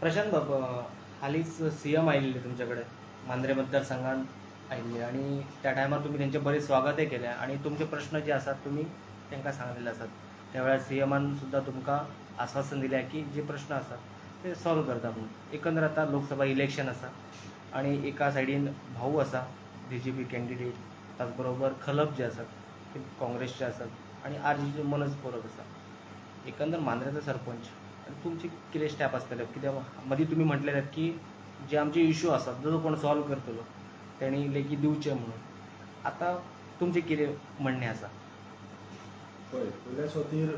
प्रशांत बाब, हालींच C M आयिल्ले तुमचे कडेन मांद्रे मतदारसंघात आयिल्ले आनी त्या टायमार तुमी तेंचें बरें स्वागतय केलें आनी तुमचे प्रश्न जे आसात तुमी तांकां सांगलेले आसात. त्या वेळार सी एमान सुद्दां तुमकां आस्वासन दिलें की जे प्रश्न आसात ते सॉल्व करता म्हणून. एकंदर आतां लोकसभा इलेक्शन आसा आनी एका सायडीन भाऊ आसा बी जे पी कॅन्डिडेट, त्याच बरोबर खलप जे आसात ते काँग्रेसचे आसात आनी आर जी मनोज परब आसा. एकंदर मांद्रेचो सरपंच आनी तुमचे कितें स्टेप आसतले? कित्याक मदीं तुमी म्हटलेले की जे आमचे इशू आसात जो कोण सॉल्व करतलो तेणी लेगीत दिवचें म्हणून. आतां तुमचें कितें म्हणणें आसा? पळय, पयल्या खातीर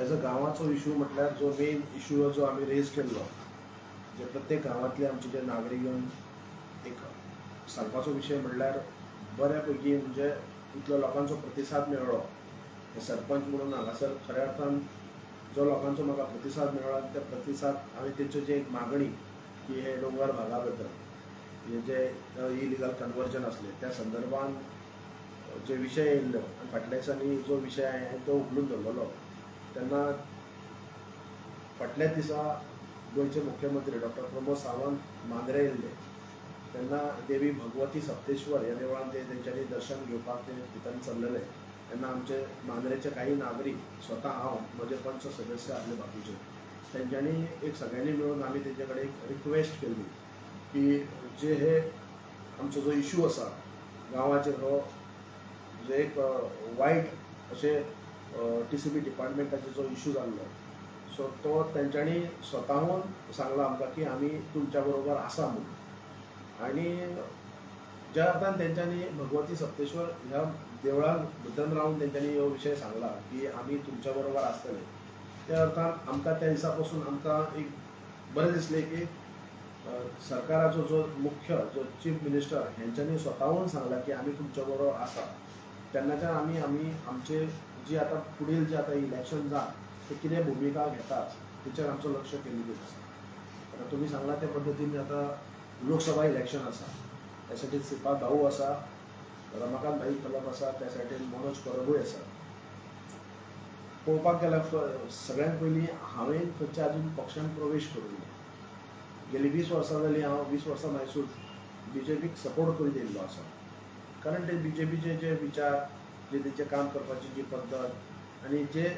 एज अ गांवाचो इशू म्हटल्यार जो मेन इशू जो आमी रेज केल्लो, जे प्रत्येक गांवांतले आमचे जे नागरीक येवन एक सांगपाचो विशय म्हणल्यार बऱ्या पैकी म्हणजे इतलो लोकांचो प्रतिसाद मेळ्ळो. सरपंच म्हणून हांगासर खऱ्या अर्थान जो लोकांचो म्हाका प्रतिसाद मेळ्ळो, त्या प्रतिसाद हांवें तेंच्यो जे एक मागणी की हे डोंगर भागा बद्दल हे जे इलिगल कन्वर्जन आसलें त्या संदर्भान जे विशय येयल्लो आनी फाटल्या दिसांनी जो विशय हांवें तो उखलून धरलेलो, तेन्ना फाटल्याच दिसा गोंयचे मुख्यमंत्री डॉक्टर प्रमोद सावंत मांद्रे येयल्ले तेन्ना देवी भगवती सप्तेश्वर ह्या देवळान ते तेंच्यांनी दर्शन घेवपाक ते भितर सरलेले तेन्ना आमचे मांद्रेचे काही नागरीक, स्वता हांव, म्हजे पंच सदस्य आसले बाकीचे, तेंच्यांनी एक सगळ्यांनी मेळून आमी तेंचे कडेन एक रिक्वेस्ट केल्ली की जे हे आमचो जो इशू आसा गांवाचेर, हो जे एक वायट अशें टीसीपी डिपार्टमेंटाचेर जो इशू जाल्लो, सो तो तेंच्यांनी स्वताहून सांगला आमकां की आमी तुमच्या बरोबर आसा म्हणून. आनी ज्या अर्थान तेंच्यांनी भगवती सप्तेश्वर ह्या देवळान भितर रावन तेंच्यांनी हो विशय सांगला की आमी तुमच्या बरोबर आसतले, त्या अर्थान आमकां त्या दिसा पासून आमकां एक बरें दिसलें की सरकाराचो जो मुख्य जो चीफ मिनिस्टर हेंच्यांनी स्वताहून सांगला की आमी तुमच्या बरोबर आसा. तेन्नाच्यान आमी आमी आमचे जी आतां फुडील जे आतां इलेक्शन जात ते कितें भुमिका घेतात तेचेर आमचो लक्ष केंद्रीत आसा. आतां तुमी सांगला त्या पद्दतीन आतां लोकसभा इलेक्शन आसा, त्या सायडीन श्रीपाद भाऊ आसा, रमाकांत भाई खलप आसा, त्या सायडीन मनोज परबूय आसा. पळोवपाक गेल्यार सगळ्यांत पयलीं हांवें खंयच्या अजून पक्षान प्रवेश करूंक ना. गेली 20 वर्सां जालीं हांव 20 वर्सां मायसूर बी जे पीक सपोर्ट करीत येयल्लो आसा, कारण ते बी जे पीचे जे विचार, जे तेंचें काम करपाची जी पद्दत आनी जे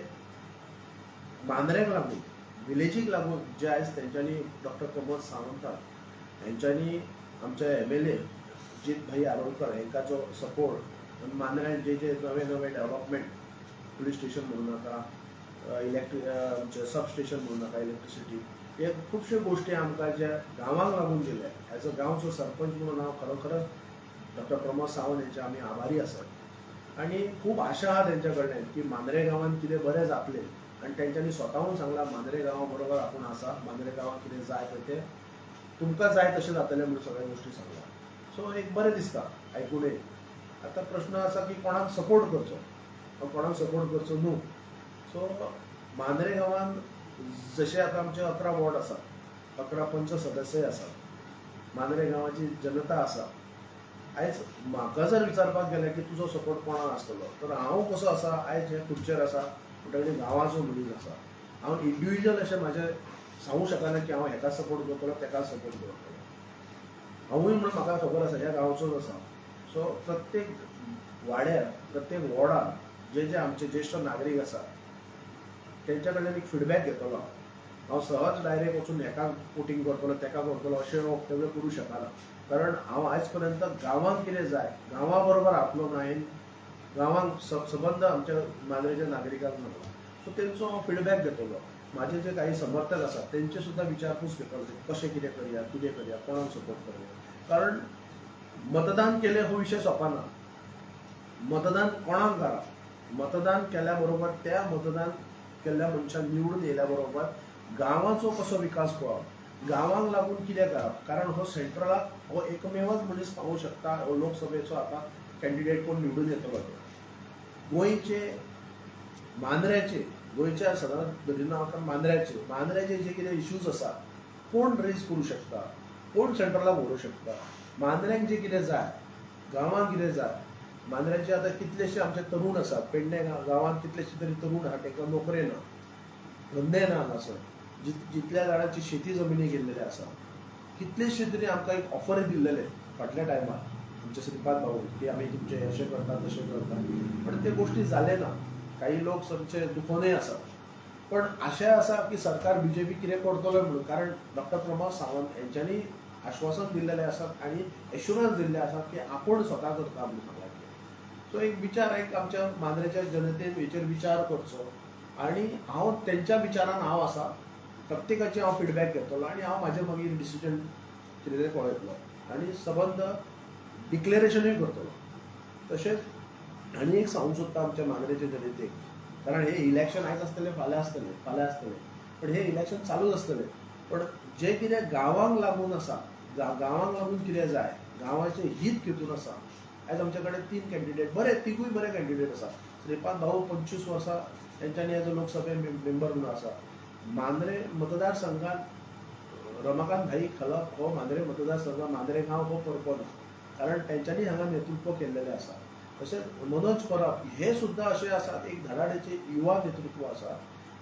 मांद्र्यांक लागून विलेजीक लागून जे आयज तेंच्यांनी डॉक्टर प्रमोद सावंताक हेंच्यांनी आमचे एम एल ए जीत भाई आरोलकर हेंकां जो सपोर्ट आनी मांद्र्यान जे जे नवे नवे डेवलपमेंट, पुलीस स्टेशन म्हणूं नाका, इलेक्ट्रीक आमचें सब स्टेशन म्हणूं नाका, इलेक्ट्रिसिटी, हे खुबश्यो गोश्टी आमकां ज्या गांवांक लागून दिल्या, एज अ गांवचो सरपंच म्हणून हांव खरोखरच डॉक्टर प्रमोद सावंत हेंचे आमी आभारी आसात आनी खूब आशा आहा तेंच्या कडल्यान की मांद्रे गांवांत कितें बरें जातलें. आनी तेंच्यांनी स्वताहून सांगलां मांद्रे गांवा बरोबर आपूण आसा, मांद्रे गांवांत कितें जाय पळय तें तुमकां जाय तशें जातलें म्हणून सगळ्यो गोश्टी सांगलां. सो एक बरें दिसता आयकुनूय. आतां प्रश्न आसा की कोणाक सपोर्ट करचो, कोणाक सपोर्ट करचो न्हू. सो मांद्रे गांवांत जशें आतां आमचे 11 वॉर्ड आसात, 11 पंच सदस्यय आसात, मांद्रे गांवाची जनता आसा. आयज म्हाका जर विचारपाक गेलें की तुजो सपोर्ट कोणाक आसतलो, तर हांव कसो आसा आयज हे खुर्चेर आसा म्हणटकीर गांवाचो मनीस आसा. हांव इंडिविज्युअल अशें म्हाजें सांगूंक शकना की हांव हेका सपोर्ट करतलो तेका सपोर्ट करतलो. हांवूय म्हणून म्हाका खबर आसा ह्या गांवचोच आसा. सो प्रत्येक वाड्यार, प्रत्येक वॉर्डान जे जे आमचे ज्येश्ठ नागरीक आसा तेंच्या कडल्यान एक फिडबॅक घेतलो. हांव सहज डायरेक्ट वचून हेका वोटींग करतलो तेका करतलो अशें वक्तव्य करूं शकना, कारण हांव आयज पर्यंत गांवांत कितें जाय गांवा बरोबर आपलो ना, हांवें गांवांक सबंद आमच्या मांद्रेच्या नागरिकांक सांगला. सो तेंचो हांव फिडबॅक घेतलो. म्हाजे जे काही समर्थक आसात तेंचे सुद्दां विचारपूस घेतलो, कशें कितें करया, कितें करया, कोणाक सपोर्ट करया. कारण मतदान केलें हो विशय सोंपा ना. मतदान कोणाक करा, मतदान केल्या बरोबर त्या मतदान केल्ल्या मनशान निवडून येयल्या बरोबर गांवाचो कसो विकास पळोवप, गांवांक लागून कितें करप, कारण हो सेंट्रलाक हो एकमेवच मनीस पावूंक शकता. हो लोकसभेचो आतां कॅन्डिडेट कोण निवडून येतलो तो गोंयचे मांद्र्याचे, गोंयच्या सदांच धरिना हांव, कारण मांद्र्याचे मांद्र्याचे जे कितें इश्यूज आसा कोण रेज करूं शकता, कोण सेंट्रलाक व्हरूंक शकता. मांद्र्यांक जें कितें जाय, गांवांक कितें जाय, मांद्र्याचे आतां कितलेशे आमचे तरूण आसात, पेडणे गांवांत कितलेशे तरी तरूण आहा, तांकां नोकरी ना, धंदे ना हांगासर. जितल्या जाणांची शेती जमिनी गेल्लेले आसा, कितलेशे तरी आमकां एक ऑफर दिल्लेले फाटल्या टायमार आमचे श्रीपाद भाऊ की आमी तुमचे अशें करता तशें करता, पण ते गोश्टी जाले ना. काही लोक सामके दुखोनय आसात. पण आशा आसा की सरकार बीजेपी कितें करतलो म्हणून, कारण डॉक्टर प्रमोद सावंत हेंच्यांनी आश्वासन दिल्लेलें आसा आनी एश्युरन्स दिल्ले आसा की आपूण स्वता करता म्हणून सांगला. सो एक विचार एक आमच्या मांद्रेच्या जनतेन हेचेर विचार करचो आनी हांव तेंच्या विचारान हांव आसा, प्रत्येकाचे हांव फिडबॅक घेतलो आनी हांव म्हाजें मागीर डिसिजन कितें तें पळयतलो आनी सबंद डिक्लेरेशनूय करतलो. तशेंच आनी एक सांगूंक सोदता आमच्या मांद्रेच्या जनतेक, कारण हे इलेक्शन आयज आसतलें फाल्यां आसतलें फाल्यां आसतलें, पण हे इलेक्शन चालूच आसतलें. पण जें कितें गांवांक लागून आसा, गांवांक लागून कितें जाय, गांवाचें हीत कितून आसा. आयज आमचे कडेन 3 कॅन्डिडेट बरे, तिगूय बरे कॅन्डिडेट आसा. श्रीपाद भाऊ 25 वर्सां तेंच्यांनी एज अ लोकसभे मेंबर म्हणून आसा. मांद्रे मतदारसंघात रमाकांत भाई खलप हो मांद्रे मतदारसंघ मांद्रे गांव हो परको ना, कारण तेंच्यांनी हांगा नेतृत्व केल्लेलें आसा. तशेंच मनोज परब हे सुद्दां अशे आसात, एक धडाडेचे युवा नेतृत्व आसा,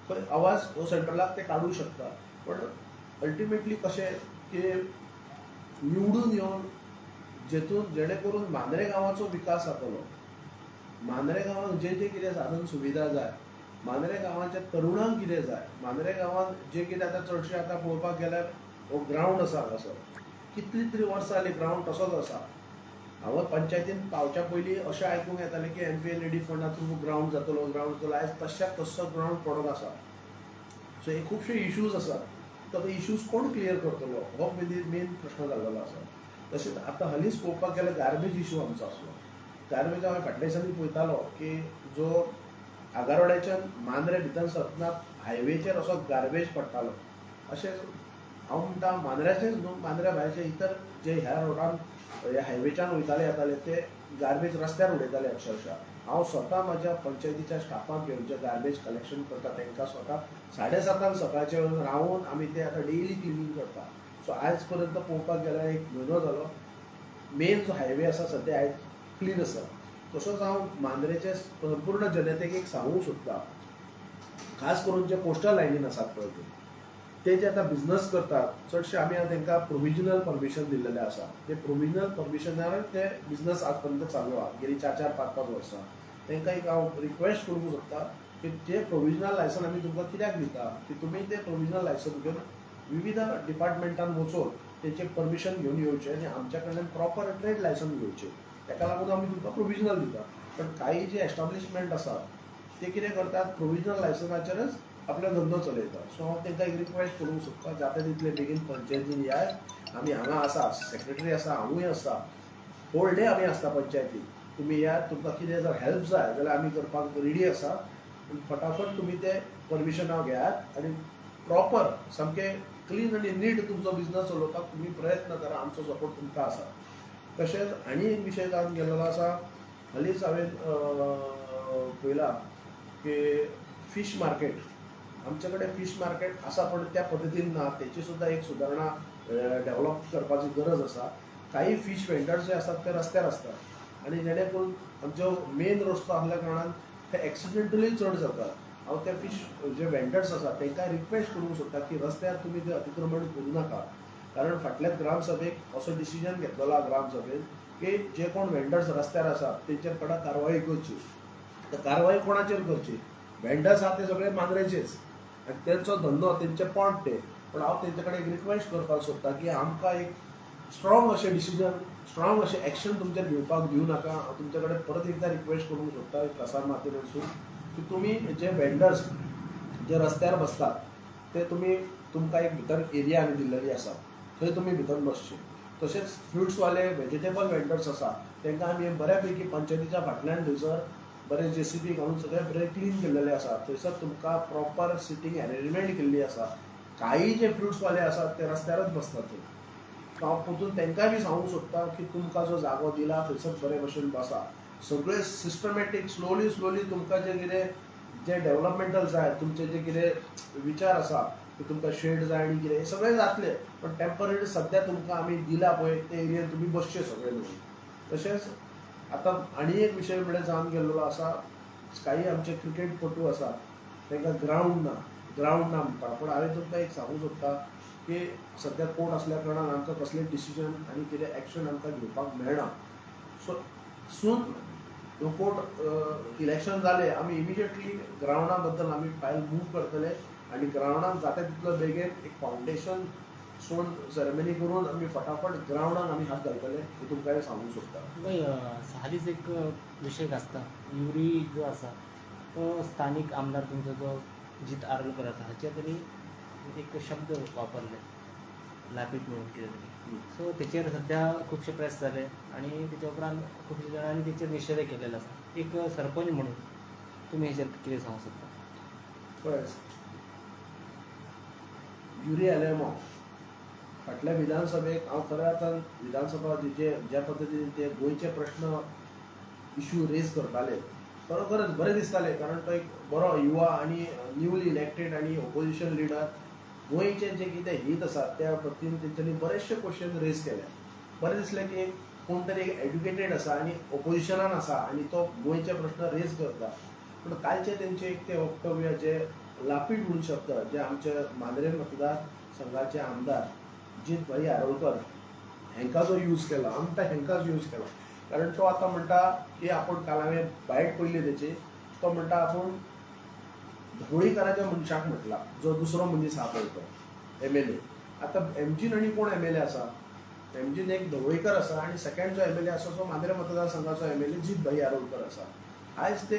खंय आवाज हो सेंट्रलाक ते काडूंक शकता. पण अल्टिमेटली कशें की निवडून येवन जेतून जेणे करून मांद्रे गांवाचो विकास जातलो, मांद्रे गांवांत जे जे कितें साधन सुविधा जाय, मांद्रे गांवाच्या तरुणांक कितें जाय, मांद्रे गांवांत जे कितें आतां चडशें आतां पळोवपाक गेल्यार हो ग्रावंड आसा हांगासर, कितलीं तरी वर्सां जालीं ग्रावंड तसोच आसा. हांव पंचायतीन पावच्या पयलीं अशें आयकूंक येतालें की MPLAD फंडा थ्रू ग्रावंड जातलो, ग्रावंड जातलो. आयज तश्याक तस्सो ग्रावंड पडून आसा. सो हे खुबशे इश्यूज आसात, तर इश्यूज कोण क्लियर करतलो हो मेन प्रश्न जाल्लो आसा. तशेंच आतां हालींच पळोवपाक गेल्यार गार्बेज इशू आमचो आसलो. गार्बेज हांवें फाटल्या दिसांनी पळयतालो की जो आगारवाड्याच्यान मांद्रे भितर सरतना हायवेचेर असो गार्बेज पडटालो. अशें हांव म्हणटा मांद्र्याचेच न्हू, मांद्र्या भायरचे इतर जे ह्या रोडान ह्या हायवेच्यान वयताले येताले ते गार्बेज रस्त्यार उडयताले अक्षरशः. हांव स्वता म्हाज्या पंचायतीच्या स्टाफाक घेवन जे गार्बेज कलेक्शन करता तांकां स्वता 7:30 सकाळचे रावन आमी ते आतां डेली क्लिनींग करता. सो आयज पर्यंत पळोवपाक गेल्यार एक म्हयनो जालो, मेन जो हायवे आसा सद्या आयज क्लीन आसा. तसोच हांव मांद्रेचे संपूर्ण जनतेक एक सांगूंक सोदता, खास करून जे कोस्टल लायनीन आसात पळय ते जे आतां बिजनस करतात, चडशे आमी आतां तांकां प्रोविजनल परमिशन दिल्लेलें आसा. ते प्रोविजनल परमिशनार ते बिजनस आज पर्यंत चालू आहा गेली 4 4 5 5 वर्सां. तांकां एक हांव रिक्वेस्ट करूंक सोदता की जे प्रोविजनल लायसन आमी तुमकां कित्याक दिता की तुमी ते प्रोविजनल लायसन घेवन विविध डिपार्टमेंटान वचून तेचें परमिशन घेवन येवचें आनी आमच्या कडल्यान प्रॉपर ट्रेड लायसन घेवचें. ताका लागून आमी तुमकां प्रोविजनल दिता. पण काही जे एस्टाब्लिशमेंट आसात ते कितें करतात, प्रोविजनल लायसनाचेरच आपलो धंदो चलयता. सो हांव तांकां एक रिक्वेस्ट करूंक सोदता, जाता तितले बेगीन पंचायतीन यात. आमी हांगा आसा, सेक्रेटरी आसा, हांवूय आसा, होल डे आमी आसता पंचायतीन. तुमी यात, तुमकां कितें जर हेल्प जाय जाल्यार आमी करपाक रेडी आसा. पूण फटाफट तुमी ते परमिशनां घेयात आनी प्रॉपर सामकें क्लीन आनी नीट तुमचो बिजनस चलोवपाक तुमी प्रयत्न करा, आमचो सपोर्ट तुमकां आसा. तशेंच आनी एक विशय जावन गेल्लो आसा, हालींच हांवें पळयलां की फीश मार्केट, आमचे कडेन फीश मार्केट आसा पण त्या पद्दतीन ना, तेची सुद्दां एक सुदारणा डेव्हलप करपाची गरज आसा. काही फीश वेंडर्स जे आसात ते रस्त्यार आसतात आनी जेणे करून आमचो मेन रस्तो आसल्या कारणान ते एक्सिडेंटूय चड जाता. हांव ते फीश जे वेंडर्स आसात तांकां रिक्वेस्ट करूंक सोदता की रस्त्यार तुमी ते अतिक्रमण करूं नाका, कारण फाटल्या ग्रामसभेक असो डिसिजन घेतलेलो आहा ग्रामसभेन की जे कोण वेंडर्स रस्त्यार आसात तेंचेर कडक कारवाय करची. तर कारवाय कोणाचेर करची? वेंडर्स आहा ते सगळे मांद्रेचेच आनी तेंचो धंदो, तेंचे पोट ते. पण हांव तेंचे कडेन एक रिक्वेस्ट करपाक सोदता की आमकां एक स्ट्रॉंग अशें डिसिजन, स्ट्रॉंग अशें एक्शन तुमचेर घेवपाक दिवं नाका. हांव तुमचे कडेन परत एकदां रिक्वेस्ट करूंक सोदता प्रसार माध्यमांतसून की तुमी जे वेंडर्स जे रस्त्यार बसतात ते तुमी, तुमकां एक भितर एरिया आमी दिल्लेली आसा थंय तुमी भितर बसचे. तशेंच फ्रुट्सवाले, वेजिटेबल वेंडर्स आसा तांकां आमी बऱ्या पैकी पंचायतीच्या फाटल्यान थंयसर बरें JCB घालून सगळें बरें क्लीन केल्लेलें आसा. थंयसर तुमकां प्रॉपर सिटींग एरेंजमेंट केल्ली आसा. काही जे फ्रुट्सवाले आसात ते रस्त्यारच बसतात थंय. हांव परतून तांकांय बी सांगूंक सोदता की तुमकां जो जागो दिला थंयसर बरे भशेन बसा. सगळें सिस्टमॅटीक स्लोली स्लोली तुमकां जें कितें जें डेव्हलपमेंटल जाय, तुमचे जे कितें विचार आसा की तुमकां शेड जाय आनी कितें, हें सगळें जातलें. पण टेम्पररी सद्या तुमकां आमी दिला पळय ते एरियेन तुमी बसचे सगळे मेळून. तशेंच आतां आनी एक विशय म्हणल्यार जावन गेल्लो आसा, काही आमचे क्रिकेटपटू आसा तांकां ग्रावंड ना. ग्रावंड ना म्हणटा. पूण हांवें तुमकां एक सांगूंक सोदता की सद्या कोर्ट आसल्या कारणान आमकां कसलें डिसिजन आनी कितें एक्शन आमकां घेवपाक मेळना. सो सून कोर्ट इलेक्शन जालें आमी इमिजिएटली ग्रावंडा बद्दल आमी फायल मूव करतले आनी ग्रावंडाक जाता तितलो बेगीन एक फावंडेशन स्टोन सेरेमनी करून आमी फटाफट ग्रावंडाक आमी हात घालतले हें तुमकां हांव सांगूंक सोदता. हालींच एक विशय गाजता, युरी जो आसा तो स्थानीक आमदार तुमचो जो जीत आरोलकर आसा हाचेर तेणी एक शब्द वापरले लापीट म्हणून कितें तरी. सो तेचेर सद्या खुबशे प्रेस जाले आनी तेच्या उपरांत खुबशे जाणांनी तेचेर निशेधय केलेलो आसा. एक सरपंच म्हणून तुमी हेचेर कितें सांगूंक सोदता? पळय, युरी आलेमांव फाटल्या विधानसभेक हांव खऱ्या अर्थान विधानसभा जे ज्या पद्दतीन ते गोंयचे प्रश्न इशू रेज करताले खरोखरच बरें दिसतालें, कारण तो एक बरो युवा आनी न्यूली इलेक्टेड आनी ओपोजिशन लिडर गोंयचे जे कितें हीत आसा त्या पद्दतीन तेंच्यांनी बरेचशे क्वेश्चन रेज केले. बरें दिसलें की कोण तरी एक एड्युकेटेड आसा आनी ओपोजिशनान आसा आनी तो गोंयचे प्रश्न रेज करता. पूण कालचे तेंचे एक ते वक्तव्य जे लापीट म्हणून शब्द जे आमचे मांद्रे मतदार संघाचे आमदार जीत भाई आरोलकर हेंकां जो यूज केला, आमकां हेंकांच यूज केला. कारण तो आतां म्हणटा की आपूण काल हांवें बायट पळयली तेची, तो म्हणटा आपूण ढवळीकाराच्या मनशाक म्हटला जो दुसरो मनीस आहा पळय तो एम एल ए. आतां एमजीन आनी कोण एम एल ए आसा? एमजीन एक ढवळीकर आसा आनी सेकंड जो एम एल ए आसा तो मांद्रे मतदारसंघाचो एम एल ए जीत भाई आरोलकर आसा. आयज ते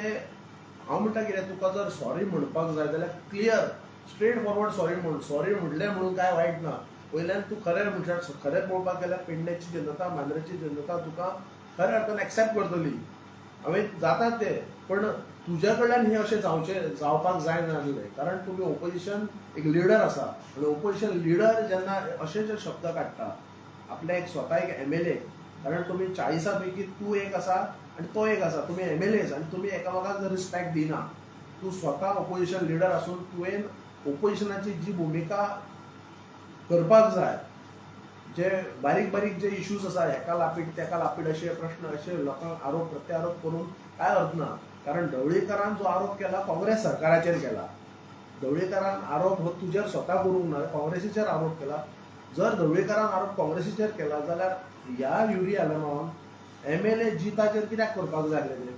हांव म्हणटा कितें, तुका जर सॉरी म्हणपाक जाय जाल्यार क्लियर स्ट्रेट फॉरवर्ड सॉरी म्हण. सॉरी म्हणलें म्हणून कांय वायट ना. वयल्यान तूं खरें म्हणशात, खरें पळोवपाक गेल्यार पेडण्याची जनता, मांद्रेची जनता तुका खऱ्या अर्थान एक्सेप्ट करतली. हांवें जाता ते, पण तुज्या कडल्यान हें अशें जावचें जावपाक जायनासलें, कारण तुमी ओपोजिशन एक लिडर आसा आनी ओपोजिशन लिडर जेन्ना अशे जे शब्द काडटा आपल्या एक स्वता एक एम एल ए, कारण तुमी 40 पैकी तूं एक आसा आनी तो एक आसा, तुमी एम एल एज आनी तुमी एकामेकाक जर रिस्पेक्ट दिना, तूं स्वता ओपोजिशन लिडर आसून तुवें ओपोजिशनाची जी भुमिका करपाक जाय, जे बारीक बारीक जे इश्यूज आसा हेका लापीट तेका लापीट अशे प्रश्न अशे लोकांक आरोप प्रत्यारोप करून कांय अर्थ ना. कारण ढवळीकारान जो आरोप केला काँग्रेस सरकाराचेर केला. ढवळीकारान आरोप हो तुजेर स्वता करूंक ना, काँग्रेसीचेर आरोप केला. जर ढवळीकारान आरोप काँग्रेसीचेर केला जाल्यार ह्या युरी आलेमांवान एम एल ए जिताचेर कित्याक करपाक जाय आसलें तें?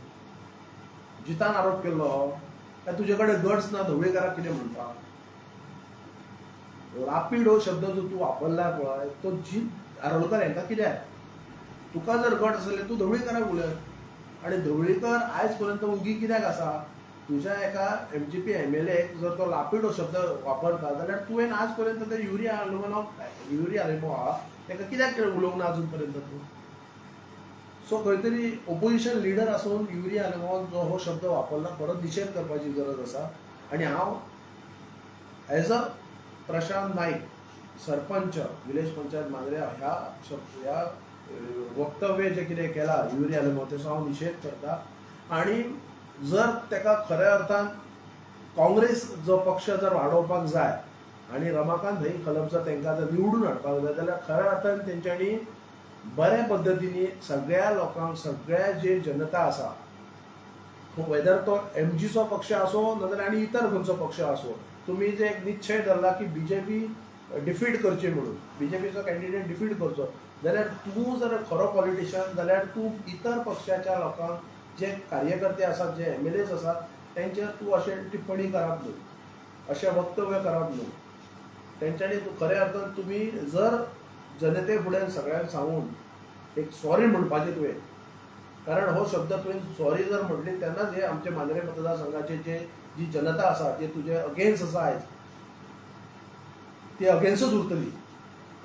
जितान आरोप केल्लो हो काय तुजे कडेन गट्स ना ढवळीकाराक कितें म्हणटा? लापीड हो शब्द जो तूं वापरला पळय तो जीत आरोलकर हांकां कित्याक? तुका जर गट आसले तूं ढवळीकाराक उलय. आनी ढवळीकर आयज पर्यंत ओगी कित्याक आसा? तुज्या एका एमजीपी एम एल एक जर तो लापीड हो शब्द वापरता जाल्यार तुवें आज पर्यंत ते युरी आलेमांव, युरी आलेमांव आहा ताका कित्याक उलोवंक ना अजून पर्यंत तूं? सो खंय तरी ओपोजिशन लिडर आसून युरी आलेमांवान जो हो शब्द वापरला खरोच निशेध करपाची गरज आसा. आनी हांव as a Prashant Naik, sarpanch village panchayat Mandrem, ह्या शब्द ह्या वक्तव्य जें कितें केलां युरी आलेमांव तेचो हांव निशेध करता. आनी जर ताका खऱ्या अर्थान काँग्रेस जो पक्ष जर वाडोवपाक जाय आनी रमाकांत भाई खलप जर तांकां जर निवडून हाडपाक जाय जाल्यार खऱ्या अर्थान तेंच्यांनी बऱ्या पद्दतीनी सगळ्या लोकांक, सगळ्या जे जनता आसा, वेदर तो एमजीचो पक्ष आसूं नाजाल्यार आनी इतर खंयचो पक्ष आसूं, तुमी जे एक निश्चय धरला की बीजेपी डिफीट करची म्हणून, बीजेपीचो कॅन्डिडेट डिफीट करचो, जाल्यार तूं जर खरो पॉलिटिशियन जाल्यार तूं इतर पक्षाच्या लोकांक, जे कार्यकर्ते आसात, जे एम एल एज आसात, तेंचेर तूं अशें टिप्पणी करप न्हू, अशें वक्तव्य करप न्हू. तेंच्यांनी तूं खऱ्या अर्थान तुमी जर जनते फुडें सगळ्यांक सांगून एक सॉरी म्हणपाचें तुवें, कारण हो शब्द तुवें सॉरी जर म्हटली तेन्नाच हे आमचे मांद्रे मतदारसंघाचे जे जी जनता आसा जे तुजे अगेन्स्ट आसा आयज ती अगेन्स्टच उरतली.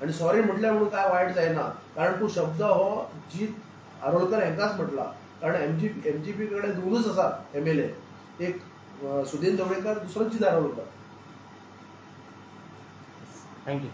आनी सॉरी म्हटलें म्हणून काय वायट जायना, कारण तूं शब्द हो जीत आरोलकर हांकांच म्हटला, कारण एमजीपी कडेन दोनूच आसात एम एल ए, एक सुदीन ढवळीकर, दुसरो जीत आरोलकर. Thank you.